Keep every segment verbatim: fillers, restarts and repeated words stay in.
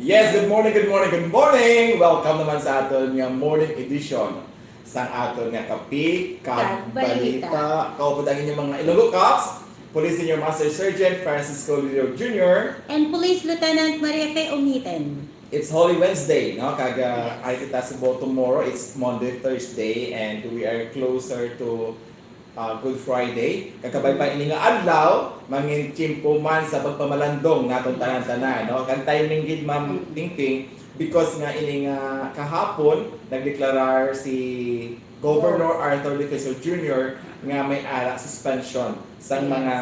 Yes, good morning, good morning, good morning! Welcome naman sa aton nga morning edition sang aton nga Kape kag Kag Balita. Balita. Kaupod ang inyong mga Ilonggo Cops, Police Senior Master Sergeant Francisco Leo Junior. And Police Lieutenant Maria Fe Ungiten. It's Holy Wednesday, no? Kag, ah, Yes. Ay kita sa bo-, tomorrow, it's Monday, Thursday, and we are closer to ah, Good Friday. Kag kabay pa ini nga adlaw, mangin tiyempo man sa pagpamalandong naton tanan-tanan, no? Kag timing gid, Ma'am Pingping, because nga ini nga kahapon, nagdeklarar si Governor Arthur Defensor Junior nga may ara suspension sang Yes. mga,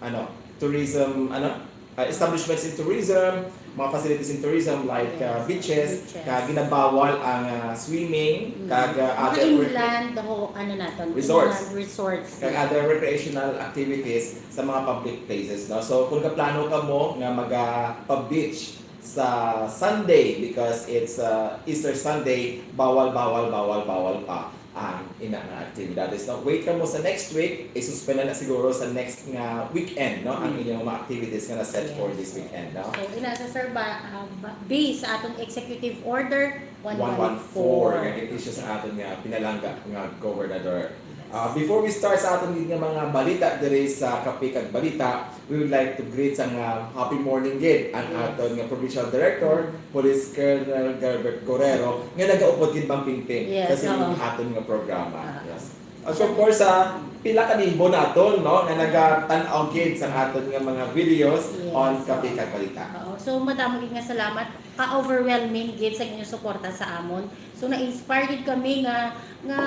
ano, tourism, ano, ah, establishments in tourism, mga facilities in tourism like, ah, Yes, beaches, beaches. Kag ginabawal ang, ah, swimming, Mm. kag, ah, Mga other inland, ho, ano naton, resorts. Inland resorts. Kag other recreational activities sa mga public places, no? So, kung kaplano kamo nga maga pa-beach sa Sunday, because it's, ah, Easter Sunday, bawal, bawal, bawal, bawal pa ang ina nga aktibidades, no? Wait kamo sa next week, isuspend na, na siguro sa next nga weekend, no, ang Mm. inyong mga activities nga na-set for Yes. this weekend, no? So, ina sa, sir, ba, ah, ba, based sa atong executive order one one four, one one four. Nga gin-issue sa aton nga pinalangga nga gobernador. Yes. Ah, before we start sa aton gid nga mga balita diri sa Kape kag Balita, we would like to greet sang, ah, happy morning gid ang Yes. aton nga provincial director, Police Colonel Gilbert Guerrero, nga nagaupod gid, Ma'am Pingping, Yes, sa sining oo. aton nga programa. Ah. Yes. At of course, ah, pila ka libo naton, no, nga nagatan-aw gid sa aton nga mga videos Yes, on Kape oo. kag Balita. Oo. So, madamo gid nga salamat. Ka-overwhelming gid sa inyong suporta sa amon. So, na-inspire gid kami nga, nga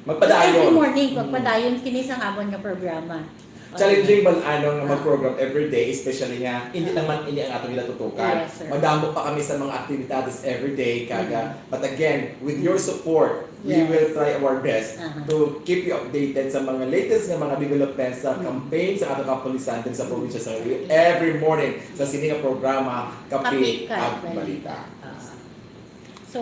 Magpadayon. every morning, Mm. magpadayon kini sa amon nga programa. Challenging man, ano, nga Ah. mag-program every day, especially nga, hindi Ah. naman ini ang ato ginatutukan. Yes, sir. Madamo pa kami sa mga activities every day, kag, Mm. ah, but again, with your Mm. support, we Yes. will try our best Aha. to keep you updated sa mga latest nga mga developments sa Mm. campaign sa ato kapulisan din sa probinsya sa Iloilo every morning sa sini nga programa, Kape Kape kag kag Balita. Balita. Ah. So,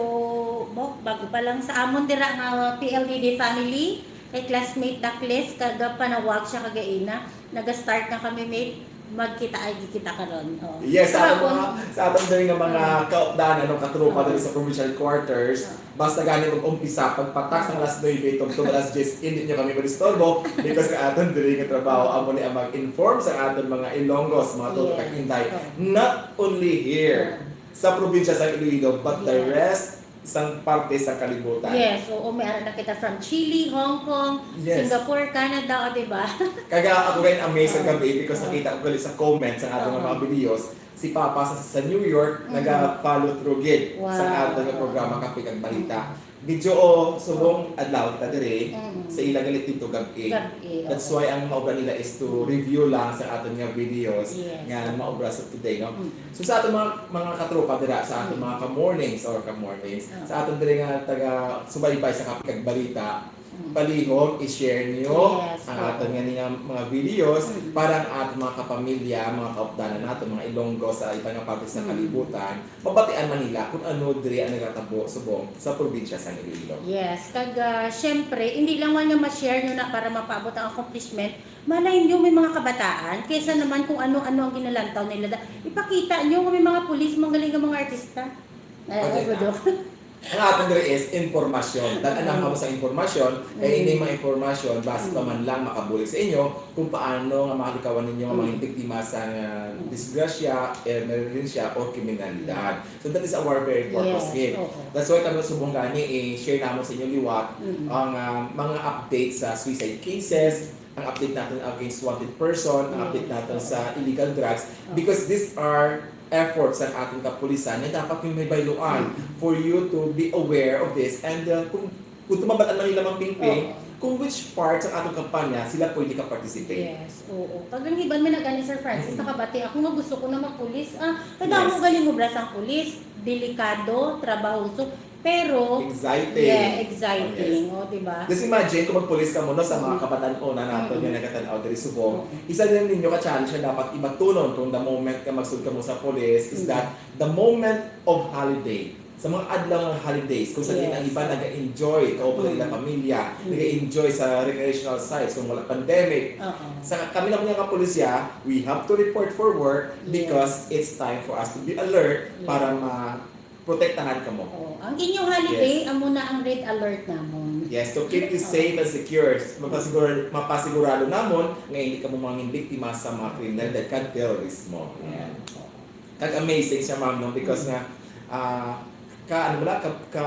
mo, bago pa lang sa amon dira nga P L D D family, kay classmate Dakles, kag panawag siya kagaina, naga-start na kami, mate, magkita ay gikita karon. Oh. Yes, sa aton Kahapon. mga, sa aton diri nga mga Mm. kaupdanan, no, katropa Oh. diri sa provincial quarters, Oh. basta gani mag-umpisa, pagpatak sa alas nuebe, tubtob alas diyes, hindi nyo kami madisturbo, because sa aton diri nga trabaho, Oh. amo ni ang mag-inform sa aton mga Ilonggos, mga Toto Yes. kag Inday, Oh. not only here, Oh. sa probinsya sa Iloilo, but the Yes. rest sang parte sa kalibutan. Yes, oo, may ara na kita from Chile, Hong Kong, Yes. Singapore, Canada, o, di ba? Kaya ako rin amazed sa Oo. gabi because Oo. nakita ko gali sa comments sa aton Oo. mga videos, si Papa sa, sa New York, Mm. naga-follow through gid Wow. sa aton nga programa, Kape kag Balita. Mm. Video, o, subong adlaw kita diri, Mm. sa ila gali dito gabi. Gabi, That's oo. why ang maobra nila is to Mm. review lang sa aton nga videos Yes. nga maobra sa today, no? Mm. So, sa aton mga, mga katropa dira, sa aton Mm. mga ka-mornings or ka-mornings, Ah. sa aton diri nga taga subaybay sa Kape kag Balita, Mm. palihog, i-share niyo Yes, ang oo. aton nga ni nga mga videos Mm. para ang aton mga kapamilya, mga kaupdanan nato, mga Ilonggo sa iba nga parte sa Mm. kalibutan, mabatian man nila kung ano diri ang nagatabo subong sa probinsya sa Iloilo. Yes, kag, ah, syempre, hindi lang man nga ma-share nyo na para mapaabot ang accomplishment, malay nyo may mga kabataan, kaysa naman kung ano-ano ang ginalantaw nila. Da-, ipakita nyo nga may mga pulis, mga galing nga mga artista. Ay, Pwede ay, na. Budok. Ang aton diri is impormasyon. Tan-anan Mm. kamo sa impormasyon, kay Mm. ini mga impormasyon, basi pa Mm. man lang makabulig sa inyo kung paano nga makalikawan ninyo ang mga Mm. biktima sa, ah, Mm. disgrasya, emerhensya, o kriminalidad. So that is our very purpose Yes, here. oo. That's why kami subong gani i-share namon sa inyo liwat Mm. ang, ah, mga updates sa suicide cases, ang update natin against wanted person, ang update Yes, natin oo. sa illegal drugs, Oo. because these are efforts sa ating kapulisan na dapat yung may bayluan Mm. for you to be aware of this and, ah, kung, kung tumabatan man nila, Ma'am Pingping, Oo. kung which parts ang atong kampanya sila pwede ka-participate. Yes, oo. Pag ang iban may nagani, Sir Francis, Mm. nakabati ako nga gusto ko na mapulis. Ah, kadamo Yes. galing obra sang pulis. Delikado, trabahoso, pero Exciting. Yeah, exciting. Oh, yes. O, di ba? Just imagine kung magpulis ka muna sa mga Mm. kabatan-onan nato Mm. nga nagatan-aw diri subong. Mm. Isa din ninyo ka challenge na dapat ibatunon kung the moment nga magsud ka mo sa pulis is Mm. that the moment of holiday, sa mga adlaw nga holidays, kung sa Yes. ang iba nag-enjoy, kauban ang Mm. ilang pamilya, Mm. nag-enjoy sa recreational sites kung wala pandemic. Oo. Sa kami lang nga kapulisya, we have to report for work Yes. because it's time for us to be alert Yes. para ma-protektahan kamo. Oo. Ang inyong holiday, Yes. amo na ang red alert namon. Yes, to keep you Oo. safe and secure. Mapasigura-, mapasigurado namon nga hindi kamo mangin biktima sa mga kriminalidad kag terorismo. Yan. Oo. Kag amazing siya, ma'am, no? Because Mm. nga, ah, ka, ano bala, ka, ka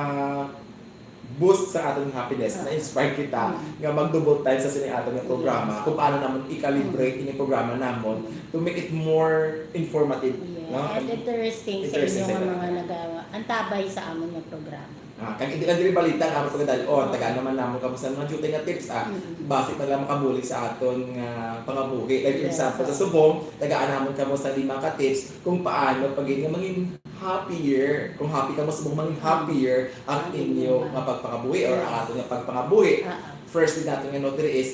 boost sa aton happiness, Ah. na-inspire kita Mm. nga mag-double time sa sini aton nga programa, Yes. kung paano namon i-calibrate Mm. ini programa namon Mm. to make it more informative, Yes. no? And interesting sa Interesting inyo sa nga inyo. mga nag-, antabay sa amon nga programa. Ah, kag hindi lang diri balita ang amon pagadal-on, Oh. tagaan naman namon kamo sa mga diutay nga tips, ah. Mm. Basi man lang makabulig sa aton nga pangabuhi. Like, for Yes, example, sa oo. subong, tagaan namon kamo sa lima ka tips kung paano pag nga mangin happier. Kung happy kamo, subong mangin Mm. happier ang Ang inyo inyong nga pagpangabuhi or ang Yes. aton nga pagpangabuhi. Ah, ah. First thing naton nga note diri is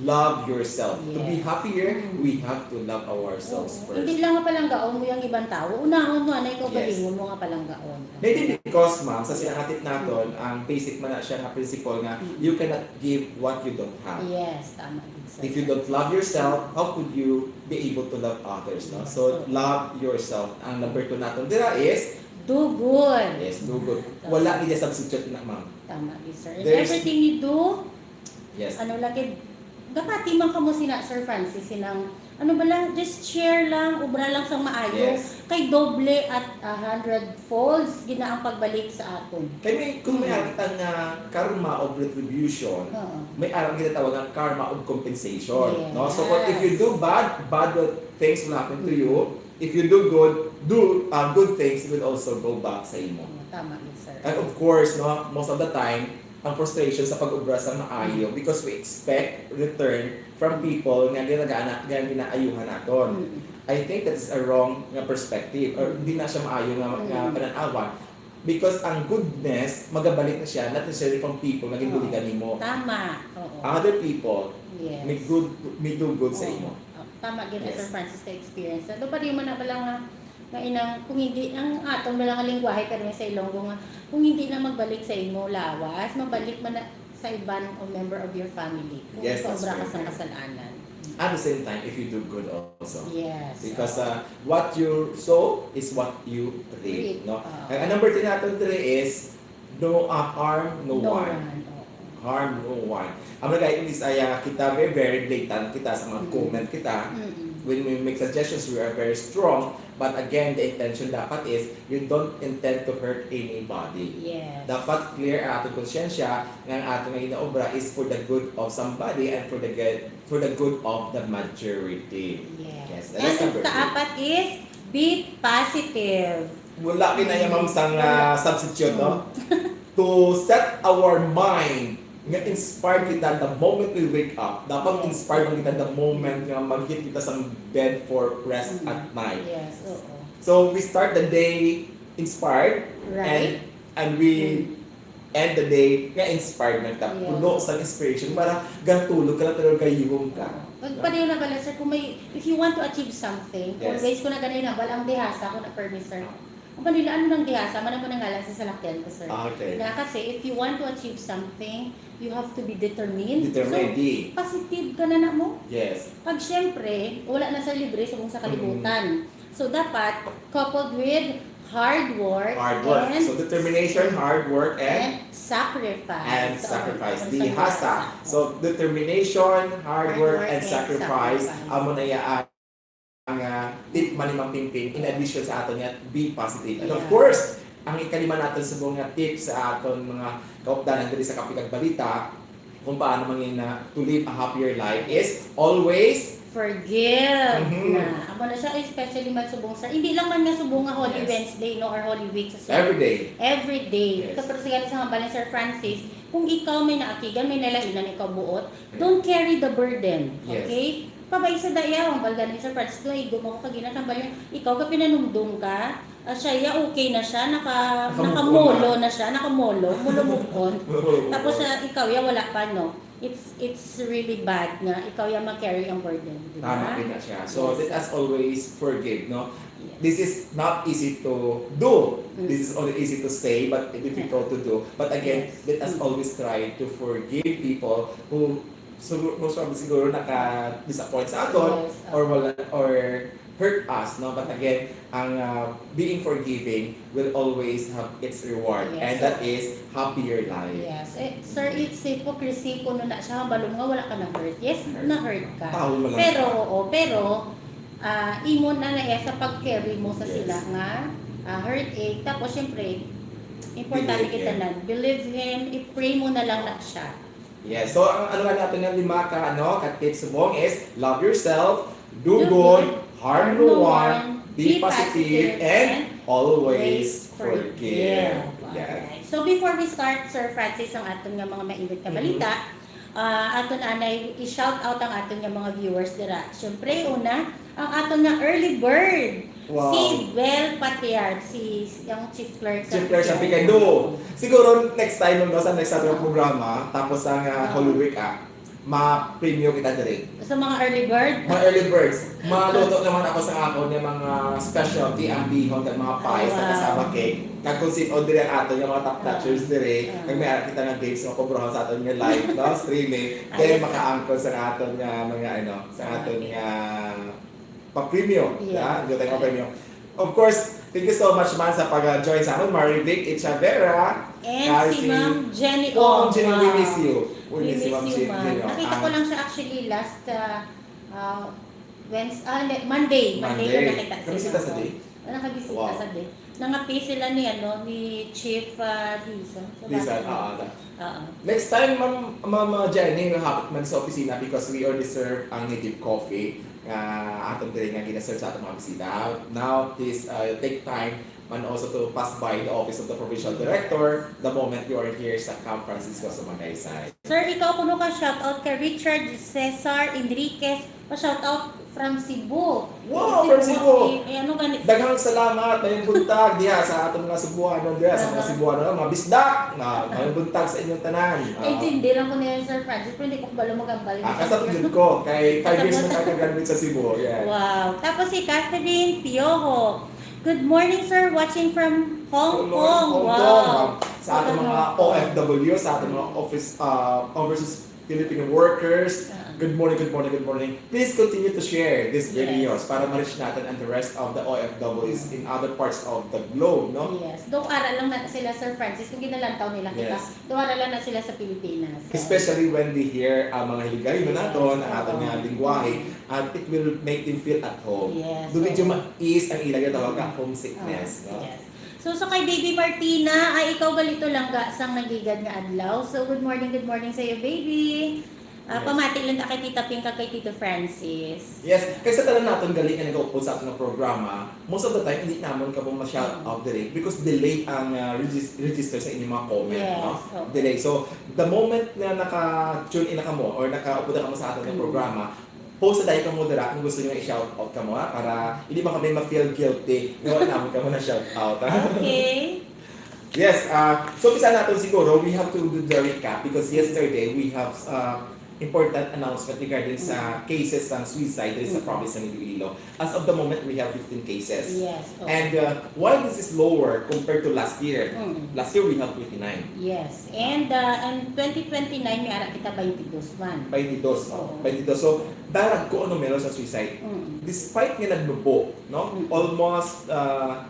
love yourself. To be Yes. happier, Mm. we have to love ourselves Oo. first. Hindi lang nga palanggaon mo yung ibang tao. Unahon mo, ano, ikaw Yes. galingon mo nga palanggaon. Maybe because, ma'am, sa Yes. sinangatit naton, Mm. ang basic man na siya nga principle nga Mm. you cannot give what you don't have. Yes, tama gid, sir. If you don't love yourself, how could you be able to love others, no? Yes, So, oo. love yourself. Ang number two naton dira is Do good. Yes, do good. Tama. Wala gid substitute na, ma'am. Tama gid, sir. In There's everything you do, Yes. ano lang gid, gapati man kamo sina Sir Francis, sinang, ano bala, just share lang, obra lang sang maayo. Yes. Kay doble at a hundred folds gid na ang pagbalik sa aton. Kay may, kung may Mm. atang nga karma of retribution, Oo. may arang ginatawag nga karma of compensation, Yes. no? So, kung if you do bad, bad will, things will happen to Mm. you. If you do good, do, uh, good things will also go back sa imo. Mm, tama gid, sir. And of course, no, most of the time, ang frustration sa pag-obra sa maayo Mm. because we expect return from people nga ginagana-, nga ginaayuhan naton. Mm. I think that is a wrong nga perspective, or Mm. hindi na siya maayo nga, nga Mm. panan-awan. Because ang goodness, magabalik na siya, not necessarily from people nga Oo. ginbuligan nimo. Tama. Oo. Other people Yes. may good, may do good sa Oo. imo. Oh, tama gid, Yes. Sir Francis, ka experience. Ano pa rin man na pala nga, nga inang, kung hindi, ang aton bala nga lingwahe, pero sa Ilonggo nga, kung hindi na magbalik sa imo lawas, mabalik man na sa iban o member of your family. Kung Yes, ikaw that's obra ka very sa true. kasalanan. At the same time, if you do good also. Yes. Because, Oo. uh, what you sow is what you reap, Reap. no? Oo. Ang, ang number three naton diri is no, uh, harm no No one. one, oo. Harm no one. Ang mga guys, is, ay, uh, kita very, very blatant kita sa mga Mm. comment kita. Mm-mm. When we make suggestions, we are very strong. But again, the intention dapat is you don't intend to hurt anybody. Yes. Dapat clear ang atong konsyensya nga ang atong nga ginaobra is for the good of somebody and for the good, for the good of the majority. Yes. Yes, and that's ang number three. Kaapat is be positive. Wala kay na yung, ma'am, sang, ah, substitute, no? Mm. To set our mind nga inspired kita the moment we wake up. Dapat Yes. inspired man kita the moment nga mag-hit kita sa bed for rest Mm. at night. Yes, oo. So, we start the day inspired Right. and, and we Mm. end the day nga inspired na kita. Yes. Puno sa inspiration para gatulog ka lang pero gayuhom ka. Oo. Pag, pareho na pala, sir, kung may, if you want to achieve something, Yes. always ko na ganay na, bal ang dihasa ko na permi, sir. Ang panila, ano nang dihasa? Mana mo nang ngalan sa salakyan ko, sir. Ah, okay. Na kasi, if you want to achieve something, you have to be determined. Determined, So, di. positive ka na na mo. Yes. Pag syempre, wala na sa libre, subong sa kalibutan. Mm. So, dapat, coupled with hard work Hard work. and So, determination, hard work, and and sacrifice. and So, sacrifice. ang Dihasa. sacrifice. So, determination, hard Hard work, work and and sacrifice. sacrifice. Amo na ya ang, ah, tip man ni Ma'am Pingping, in addition sa aton nga, be positive. And of Yeah. course, ang ikalima naton subong nga tip sa aton mga kaupdanan diri sa Kape kag Balita, kung paano mangin-, ah, to live a happier life is always Forgive Mhm. na. Amo na siya, especially man subong, sir. Hindi lang man nga subong nga Holy Yes. Wednesday, no, or Holy Week, sir. Every day. Every day. Yes. Sa, pero sa gani sa hambal ni Sir Francis, kung ikaw may naakigan, may nalainan ikaw buot, Yeah. don't carry the burden. Yes. Okay? Pabay sa daya, ang balgan ni Sir Francis, doon, igo mo ko kagina, tambal yung, ikaw ka pinanumdum ka, ah, siya, ya, okay na siya, naka, Naka-move on nakamolo na. na siya, nakamolo, molo move on. Molo move Tapos on. siya, ikaw, ya, wala pa, no? it's it's really bad nga ikaw yung mag-carry ang burden, di ba? Tama din na siya. So, Yes. let us always forgive, no? Yes. This is not easy to do. Mm. This is only easy to say, but difficult to do. But again, Yes. let us Mm. always try to forgive people who, so, most probably siguro naka-disappoint sa aton Yes, or oo. wala, or hurt us, no? But again, ang uh, being forgiving will always have its reward, Yes. and that is happier life. Yes. Eh, sir, it's hypocrisy kuno na siya, balong nga wala ka na-hurt. Yes, na-hurt ka. Tao mo lang Pero, siya. Oo, pero ah, imo na na iya sa pag-carry mo sa Yes. sila nga ah, heartache. Tapos, syempre, importante Believe kita him. na. Believe him, i-pray mo na lang na siya. Yes. So, ang ano nga natin nga lima ka, ano, ka tips subong is love yourself, do, Do good, good, harm no one, be positive, and always forgive. Yes. Alright. So before we start, Sir Francis, ang aton nga mga mainit nga Mhm. balita, ah, aton anay i-shout out ang aton nga mga viewers dira. Siyempre, una, ang aton nga early bird, Wow. si Bel Patriarch, si ang chief clerk sa Chief clerk sa P C I. Picando. Siguro next time, no, sa next ato nga programa, tapos ang ah, Ah. Holy Week, ah, ma-premyo kita diri. Sa mga early bird, Mga early birds, maluto naman ako sa akon nga mga specialty, ang bihon kag mga pies, Wow. kag cassava cake. Kag kung sin-o diri ang aton nga mga top notchers diri, Ah. kag may ara kita nga games nga pobrehon sa aton nga live, no, streaming. Ah, Then yes. Makaangkon sa aton nga mga ano, sa aton Okay. nga papremyo. Yes. Yeah, yung tayo papremyo. Of course, thank you so much man sa pag-join sa amin, Marivic Echavera. And Kay si si Ma'am Jenny Oh, Ong. Jenny, we Wow. miss you. We We miss you, miss Ma'am you, Jenny. ma'am. You know, Nakita ah, ko lang siya actually last uh, uh, Wednesday, ah, hindi, Monday. Monday ko Monday. nakita Kami sila. sila sa day? Ah, nakabisita Wow. sa day. Nangape sila ni, ano, ni Chief uh, Dizon. Sa Dizon, Batman. ah, ah. Oo. Next time, Ma'am, Ma'am uh, Jenny, hapit man sa opisina because we only serve ang native coffee nga aton diri nga gina-serve sa atong mga bisita. Now, please uh, take time and also to pass by the office of the provincial director the moment you are here sa Camp Francisco sa Magsaysay. Sir, ikaw kuno ka shout out kay Richard Cesar Enriquez, pa shout out from Cebu. Wow, from Cebu. Eh, eh, ano gani? Daghang salamat, mayong buntag diha sa atong mga Cebuano diha, sa mga Aha. Cebuano, mga bisdak, na mayong buntag sa inyong tanan. Ah, Intindi lang ko na yan, Sir Francis, pero hindi ko kabalo mag-ambal. ah, kasabot jud ko, kay five years na ka-graduate sa Cebu. Yeah. Wow. Tapos si Catherine Piojo. Good morning, sir. Watching from Hong Hello, Kong. Hong Wow. Kong, ha. Sa ating mga Hong Kong. O F W, sa ating mga office, uh, overseas Filipino workers, Ah. good morning, good morning, good morning. Please continue to share these Yes. videos para ma-reach natin and the rest of the O F Ws in other parts of the globe, no? Yes. Daw ara lang na sila, Sir Francis, kung ginalantaw nila kita. Yes. Daw ara lang na sila sa Pilipinas. So, Especially when they hear ang mga hiligaynon Yes. naton, ang aton nga Oo. lingwahe, at it will make them feel at home. Yes. Do medyo Oo. ma-ease ang ila nga tawag nga homesickness, Ah, no? Yes. So, so kay Baby Martina, ay ikaw gali to lang ga sang nagligad nga adlaw. So, good morning, good morning sa iyo, baby. Ah, Yes. Pamati lang ta kay Tita Pink kag kay Tito Francis. Yes, kay sa tanan naton gali nga nagaupod sa aton nga programa, most of the time hindi namon kamo ma-shout out diri because delayed ang ah, regis- register sa inyong mga comment, Yes, no? oo. Delay. So, the moment na naka-tune in na kamo or nakaupod na kamo sa aton nga Mm. programa, post na dahil kamo dira kung gusto niyo i-shout out kamo, ha, para hindi ba kami ma-feel guilty nga wala namon kamo na-shout out, ha? Okay. Yes, uh, so umpisa natin siguro, we have to do the recap because yesterday we have uh, important announcement regarding sa cases ng suicide diri sa Mm. province ng Iloilo. As of the moment, we have fifteen cases. Yes. Oo. And uh, why this is lower compared to last year? Mm. Last year, we have twenty-nine. Yes. And uh, and twenty twenty-nine, may ara kita twenty-two man. Twenty-two, no? Oo. Twenty-two. So, darag ko ang numero sa suicide. Mm. Despite nga nagnubo, no? Mm. Almost uh,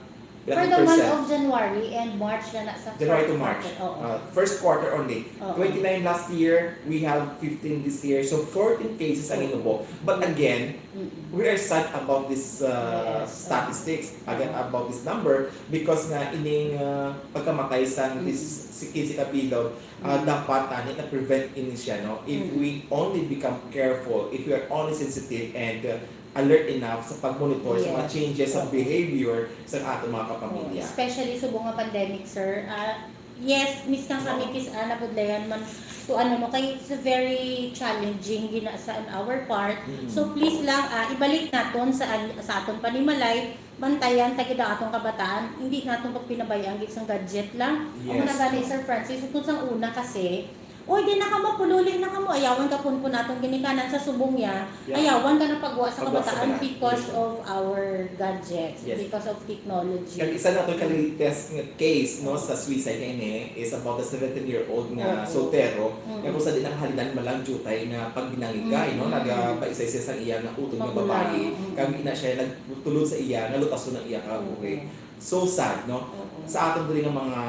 For the month of January and March na nasa January to first March. quarter. Oo. Uh, first quarter only. Oo. Twenty-nine last year, we have fifteen this year. So, fourteen cases ang Oo. inubo. But again, Mm-mm. we are sad about this uh, Yes. statistics, aga- Oo. about this number, because nga ining uh, pagkamatay sa Mm. this si quince ka bilog, uh, Mm. dapat ani na-prevent ini siya, no? If Mm. we only become careful, if we are only sensitive and uh, alert enough sa pag-monitor sa mga Yes. changes sa Oo. behavior sa ato mga kapamilya. Oo, especially subong nga pandemic, sir. Ah, yes, miskan kami Oo. kis ah, nabudlayan man to ano, no, kay it's very challenging gina sa on our part. Mm. So please lang, ah, ibalik naton sa an- sa aton panimalay, bantayan ta gid ang atong kabataan, hindi naton pagpinabayaan gid sang gadget lang. Amo na Yes. gani, Sir Francis, kung sang una kasi, Pwede na kamo, pululi na kamo. Ayawan ka punpun atong ginikanan sa subong ya. Yeah. Ayawan ka na pagwa sa kabataan because of our gadgets, because of technology. Kag isa na to ka latest nga case, no, sa suicide nga ini is about the seventeen-year-old nga soltero nga kung sa di nakahalinan man lang jutay nga pagbinangi kay, no, nagapaisay siya sa iya nga utod nga babayi. Kag ina siya nagtulod sa iya nga lutason ang iya kabuhi. So sad, no? Sa aton diri nga mga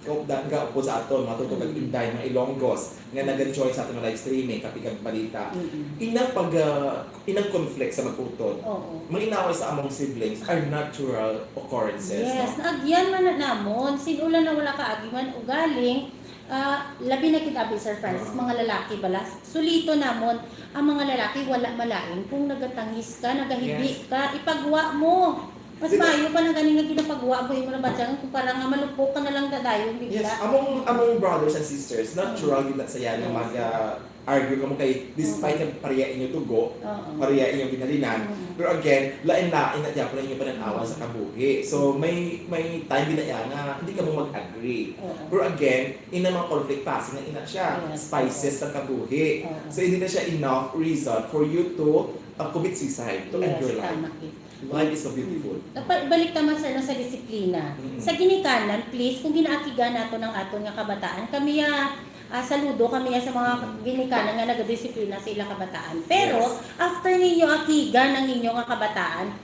kaupdan, kaupod sa aton, mga tuto kag inday, mga Ilonggos, nga nag-join sa aton nga live streaming, Kape kag Balita. Inang pag, ah, inang conflict sa mag-utod, mga inaway sa among siblings are natural occurrences, no? Yes, naagyan man na namon. Sin-o lang na wala ka agiman, ugaling, ah, labi na gid abi, Sir Francis, mga lalaki bala. Sulito namon, ang mga lalaki wala malain kung nagatangis ka, nagahibi ka, ipagwa mo. Mas maayo pa na gani nga ginapagwa mo imo na badyangan kumpara nga malupok ka na lang dadayon bigla. Yes, among, among brothers and sisters, natural gid na sa iya nga mag, ah, argue kamo kay despite nga pareha inyo dugo, pareha inyo ginhalinan, pero again, lain-lain na gyapon ang inyo panan-awan sa kabuhi. So, may, may time gid na iya nga hindi kamo mag-agree. Pero again, ina mga conflict passing na ina siya, spices sa kabuhi. So, hindi na siya enough reason for you to, uh, commit suicide, to end your life. Life is so beautiful. Dapat balik ta man, sir, no, sa disiplina. Sa ginikanan, please, kung ginaakigan naton ang aton nga kabataan, kami, ah, ah, saludo kami, ah, sa mga ginikanan nga nagadisiplina sa ilang kabataan. Pero, after ninyo akigan ang inyo nga kabataan,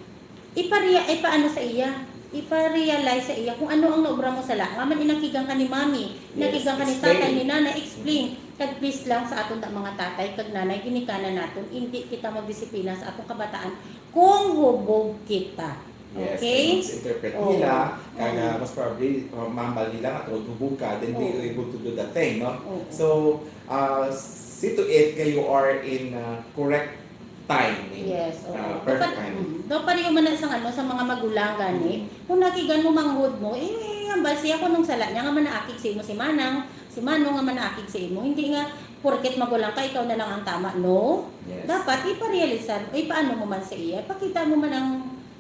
iparia-, ipaano sa iya? Ipa-realize sa iya kung ano ang naobra mo sala. Nga man inakigan ka ni mami, inakigan ka ni tatay, ni nanay, explain. Kag please lang sa aton ta mga tatay kag nanay, ginikanan naton, indi kita magdisiplina sa aton kabataan kung hubog kita. Yes, okay? Kay mas interpret nila, kag, ah, most probably, uh, mambal nila nga tungod hubog ka, then they able to do the thing, no? So, uh, see to it nga you are in, uh, correct timing. Yes, oo. Ah, perfect timing. Dapat, mm, daw pareho man na sa, ano, sa mga magulang gani. Kung nakigan mo manghod mo, eh, hambal siya kung anong sala niya nga manaakig sa imo si manang, si manong nga manaakig sa imo. Hindi nga, porket magulang ka, ikaw na lang ang tama. No. Yes. Dapat iparealisar, ipaano mo man sa iya, pakita mo man ang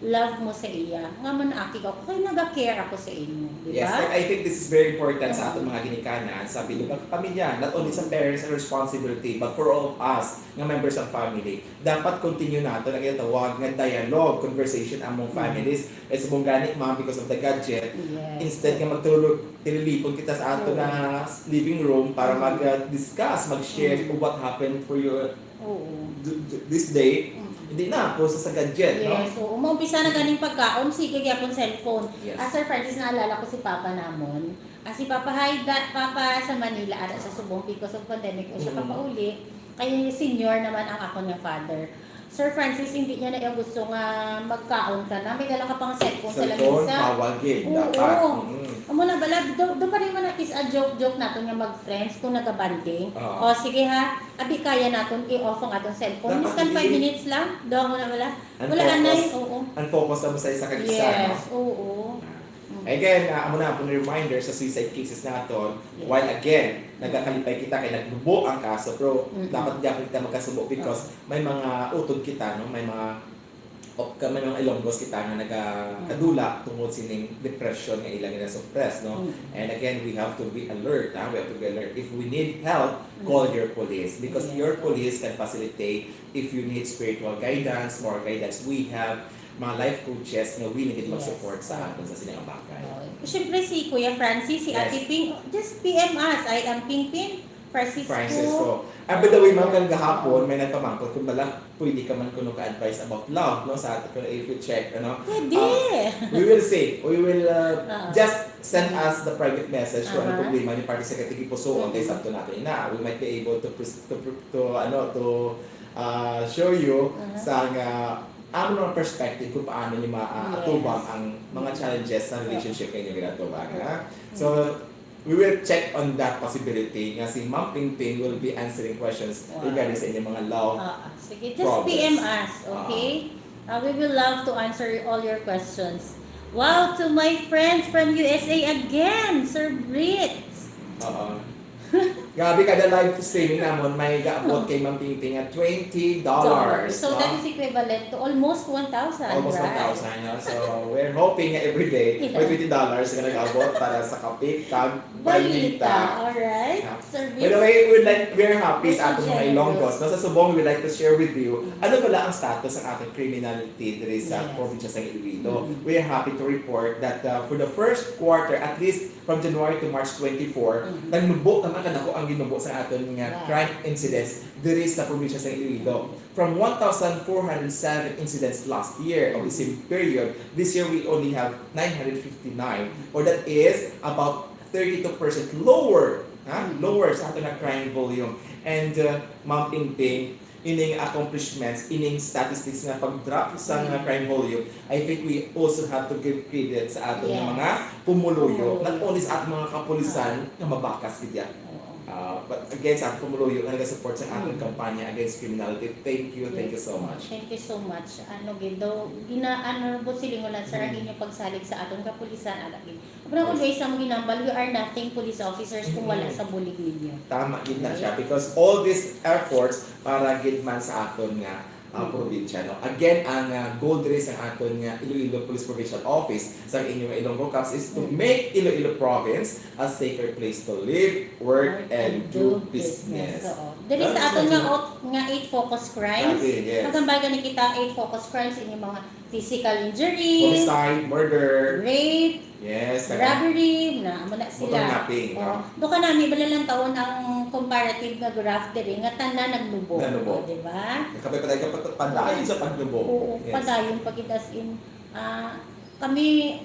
love mo sa iya, nga manaakig ako, kay naga-care ako sa imo, di ba? Yes, and I think this is very important sa aton mga ginikanan, sa bilog nga pamilya, not only sa parents ang responsibility, but for all of us nga members of family. Dapat continue nato ang ginatawag nga dialogue, conversation among families. Kay subong gani, ma'am, because of the gadget, instead nga magtulog, tililipon kita sa ato nga living room para mag-discuss, mag-share of what happened for your th-, th-, this day, hindi na, pusa sa gadget, no? Yes, oo. Maumpisa na ganing pagkaon, sige gyapon cellphone. Yes. Ah, Sir Francis, naalala ko si Papa namon. Ah, si Papa, hi, da-, Papa, sa Manila, ara sa subong because of pandemic, o siya kapauli. Kay senior naman ang akon nga father. Sir Francis, hindi niya na yung gusto nga magkaon ka na. May dala ka pang cellphone sa lamisa. Cellphone, bawal gid. Oo. Dapat. Mm. Amo na bala, do, do pa rin man at least a joke-joke naton nga mag-friends kung nagabanding. Oo. O, sige ha, abi kaya naton i-off ang aton cellphone. Dapat miskan five minutes lang. Do, amo na bala. Wala anay, oo. Unfocus na mo sa isa kag isa, no? Yes, oo. Again, ah, amo na, pun reminder sa suicide cases naton, while again, nagakalipay kita kay nagbubo ang kaso, pero dapat gyapon kita magkasubo because may mga utod kita, no? May mga, o, ka-, may mga Ilonggos kita nga nagakadula tungod sining depression nga ila gina-suppress, no? And again, we have to be alert, ha? We have to be alert. If we need help, call your police because your police can facilitate if you need spiritual guidance, more guidance. We have mga life coaches nga willing gid mag-support sa aton sa sini nga bagay. Oh, siyempre si Kuya Francis, si Ate Ping, just P M us. I am Ping Ping Francisco. Francisco. Ah, by the way, ma'am, kang gahapon, may nagpamangkot kung bala pwede ka man kuno ka-advise about love, no? Sa ato, kung if you check, ano? Pwede. Ah, we will see. We will, uh, just send us the private message kung ano problema ni parte sa katigipusoon kay sakto nato ina. We might be able to pres-, to pr-, to, ano, to, uh, show you sa nga amo nga perspective kung paano niyo maatubang ang mga challenges sa relationship nga inyo ginatubang, ha? So, we will check on that possibility nga si Ma'am Pingping will be answering questions regarding sa inyong mga love problems. Ah, ah, sige, just P M us, okay? Ah, we will love to answer all your questions. Wow, to my friends from U S A again, Sir Brits. Oo. Grabe, kada live streaming namon may gaabot kay Ma'am Tingting nga twenty dollars, So, no? That is equivalent to almost one thousand, Almost right? one thousand, no? So, we're hoping nga every day may Yeah. twenty dollars nga nag-abot para sa kape kag Balita, balita. Alright? Yeah. Service. By the way, we'd like, we're happy Mister sa atong mga Generous. Ilonggos. No? Sa Subong, we'd like to share with you, ano bala ang status sa atong criminality diri sa Yes. probinsya sa Iloilo? Mm. We are happy to report that uh, for the first quarter, at least from January to March twenty-four, Mm. nagnubo naman kadako ang ginubo sa aton nga Wow. crime incidents diri sa probinsya sa Iloilo. From one thousand four hundred seven incidents last year of the same period, this year we only have nine hundred fifty-nine, or that is about thirty-two percent lower, ha? Mm. Lower sa aton nga crime volume. And uh, Ma'am Tingting, ining accomplishments, ining statistics nga pag-drop sa nga Mm. crime volume, I think we also have to give credit sa aton nga Yes. mga pumuluyo, Pumuluyo. Not only sa aton mga kapulisan nga mabakas gid yan. Oo. Uh, but again, sa aton pumuluyo nga nag-support sa aton Mm. kampanya against criminality, thank you, thank you so much. Thank you so much. Ano gid daw, gina ano po silingon na sir ang Mm. inyong pagsalig sa aton kapulisan, ala gid. Pero kung Yes. sa among ginambal, we are nothing police officers kung wala Mm. sa bulig ninyo. Tama gid na siya because all these efforts para gid man sa aton nga uh, Mm. probinsya, no? Again, ang uh, goal diri sa aton nga Iloilo Police Provincial Office sa inyo nga Ilonggo Cops is to Mm. make Iloilo Province a safer place to live, work, and do business. Oo. Diri That sa is aton nga what ot- nga eight focus crimes, Grabe, yes. Magambal gani kita eight focus crimes, ining mga physical injury, Homicide, murder, rape, yes, saka robbery, na amo na motor sila. napping, Oh, no? Duka nami bala lang tawon ang comparative nga graph diri nga tanan nagnubo, Nagnubo. Di ba? Nakapay pa tayo padayon sa pagnubo. Oo, Yes. Padayon pag as in ah, kami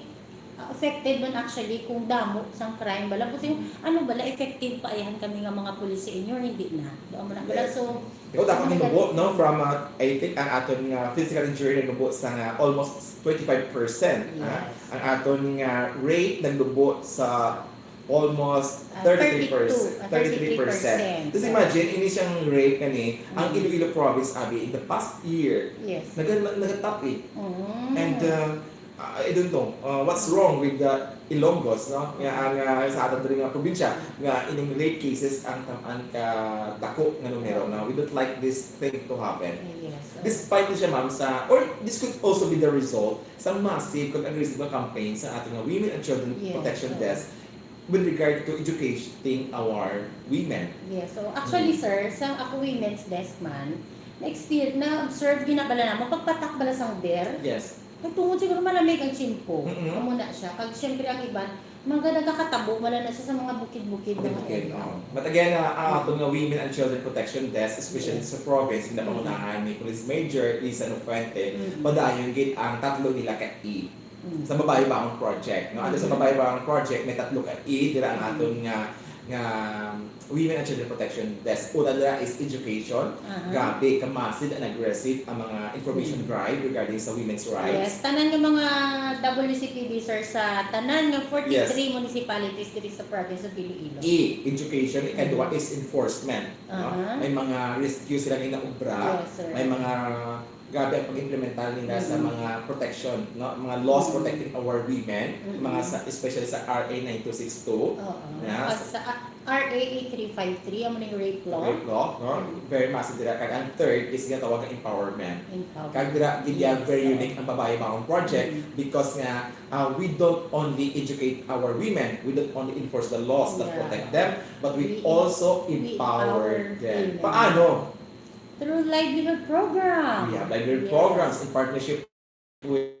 ah, affected man actually kung damo sang crime bala kasi ano bala effective pa ihan kami nga mga pulis sa inyo hindi na. Doon mo na bala Yes. so Ikaw dapat ninubo, no? From, uh, I think, ang aton nga physical injury nanubo sa nga almost twenty-five percent, ha? Yes. Ang aton nga rate nagnubo sa almost Ah, thirty-three percent. thirty-two, ah, thirty-three percent. Just imagine, ini siyang rate kani, ang Mm. Iloilo Province, abi, in the past year, Yes. nag- nagatap eh. Mm. And uh, I don't know uh, what's wrong with the Ilonggos, no? Nga ang uh, sa aton diri nga probinsya nga ining rape cases ang tamaan ka dako nga numero na we don't like this thing to happen. Yes. Despite ni siya, ma'am, sa, or this could also be the result sa massive kag aggressive nga campaign sa aton nga Women and Children Yes, Protection oo. Desk with regard to educating our women. Yes. So, actually, Mm. sir, sa ako women's desk man, na-experience, na-observe ginabala na, mapagpatak bala sang der. Yes. Kag tungod siguro malamig ang tiyempo. Mm-mm. Amo na siya. Kag siyempre ang iban, mga nagakatabo, wala na siya sa mga bukid-bukid. Hindi mga bukid, area. Oo. But again, uh, ang Mm. aton nga Women and Children Protection Desk, especially Yes. sa province, Mm. ginapangunahan ni Police Major Lisa Nofrente, Mm. padayon gid ang tatlo nila ka E Mm. sa Babaybawon Project. No? Ano sa Mm. Babaybawon Project, may tatlo ka E, dira ang Mm. aton nga nga Women and Children Protection Desk. Una dira is education. Aha. Grabe, ka-massive and aggressive ang mga information Mm. drive regarding sa women's rights. Yes, tanan nga mga W C P D, sir, sa tanan nga forty-three Yes. municipalities diri sa province of Iloilo. E, education. Ikaduha Mhm. is enforcement. No? Aha. May mga rescue sila nga inaobra. Yes, sir. May mga grabe ang pag-implementar nila sa Mhm. mga protection, no? Mga laws Mhm. protecting our women, Mhm. mga sa, especially sa R A nine two six two. Oo. Yeah. Pag sa ah, R A eight three five three, amo ning rape law. Rape law, no? Mhm. Very massive dira. Kag ang third is ginatawag nga empowerment. Empowerment. Kag dira, gid yan, Yes, very oo. unique ang Babaybawon Project Mhm. because nga uh, we don't only educate our women, we don't only enforce the laws that Yeah. protect them, but we, We also we empower empower them. women. Paano? Through livelihood program. We have livelihood Yes. programs in partnership with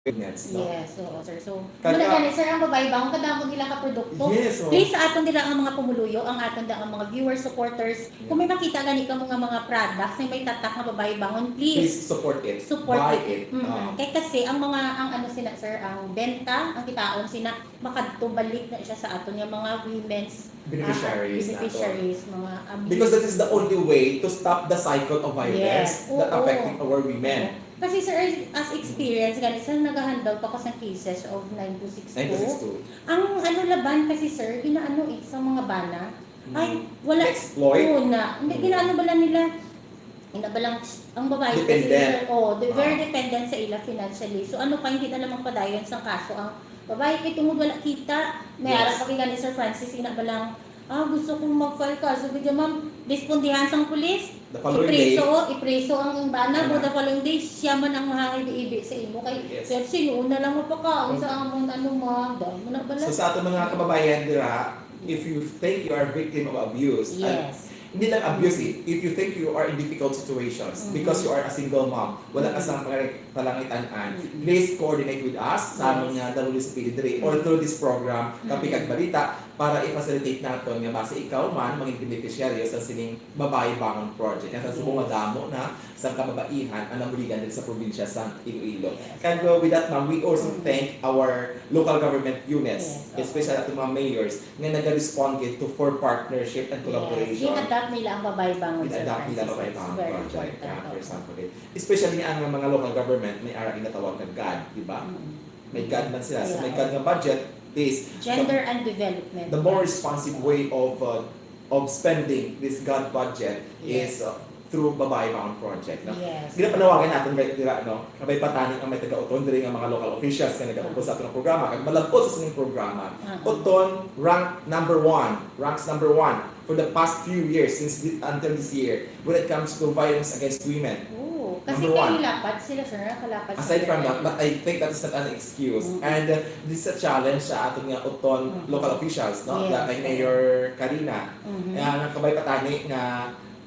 governments, no? Yes, oo, sir. So, Kag- muna gani, sir, ang Babaybawon, kadamo nila ka produkto. Yes, oo. Please, sa aton dira ang mga pumuluyo, ang aton dira ang mga viewers, supporters, kung may makita gani kamo nga mga products na may tatak nga Babaybawon, please, Please support it. Support Buy it. it. Mm. Ah. Kay kasi ang mga, ang ano sina, sir, ang benta, ang kitaon sina, makadto balik na siya sa aton nga mga women's Beneficiaries ah, nato. Beneficiaries, mga abuse. Because that is the only way to stop the cycle of violence Yes, that oo. affecting our women. Oo. Kasi sir, as, as experience gani, sir, nag-handle pa ko sa cases of nine two six two. Nine two six two. Ang ano laban kasi sir, ginaano eh, sa mga bana, ay, Mm. wala. Exploit? Oo na. Hindi, Mm. ginaano bala nila, ina balang, ang babae kasi Dependent. sir, oh, the, very Ah. dependent sa ila financially. So ano pa, hindi na lamang padayon sa kaso ang babae, kay tungod wala kita, may Yes. ara pa gani Sir Francis, ina balang Ah, gusto kong mag-file kaso, gid, ma'am. Dispondihan sang pulis. The following day. Ipreso, ipreso ang bana, Ana. But the following day, siya man ang mahangibi-ibi sa imo. Kay, Yes. Sir, sino na lang mapakaon Mm. sa amon, ano, ma'am? Dahil mo na bala. So, sa ato mga kababayan dira, if you think you are victim of abuse, and Yes. hindi lang abuse eh, if you think you are in difficult situations Mm-hmm. because you are a single mom, wala ka Mm-hmm. sa pangare-, palangitan-an, Mm-hmm. please coordinate with us sa Yes. amon nga W C P D three or Mm-hmm. through this program, Kape Mm-hmm. kag Balita, para i-facilitate naton nga basi ikaw man maging beneficiaryo sa sining Babayi Bangon Project. Kaya sa subong Yes. madamo na sa kababaihan ang nabuligan diri sa probinsya sa Iloilo. Yes. Kag, uh, with that, ma'am, we also Mm-hmm. thank our local government units, Yes, oo. especially ato mga mayors, nga naga-respond gid to for partnership and Yes. collaboration. Gin-adapt nila ang Babayi Bangon, Sir Gin-adapt nila Francis. Babayi It's Bangon very project, important, yeah, for oo. example, eh. Especially ang mga local government, may ara ginatawag nga GAD, di ba? Mm. May GAD man sila. So, may Yeah. GAD nga budget is Gender the, and development. the more responsive way of, uh, of spending this GAD budget Yes. is, uh, through Babayi Bangon Project, no? Yes. Ginapanawagan naton ba dira, no? Kabay patani ang may taga-Oton diri nga mga local officials nga nagaupod sa aton programa kag malab-ot sa sining programa. Ah. Oton rank number one, ranks number one for the past few years since thi-, until this year when it comes to violence against women. Oo, kasi Number one. Kalapad sila, sir. Kalapad Aside sila. from that, but I think that is not an excuse. Mm. And, uh, this is a challenge sa aton nga Oton Mm. local officials, no? Yes, Nga kay yes. Mayor Karina. Mm-hmm. Nga, nga kabay patani nga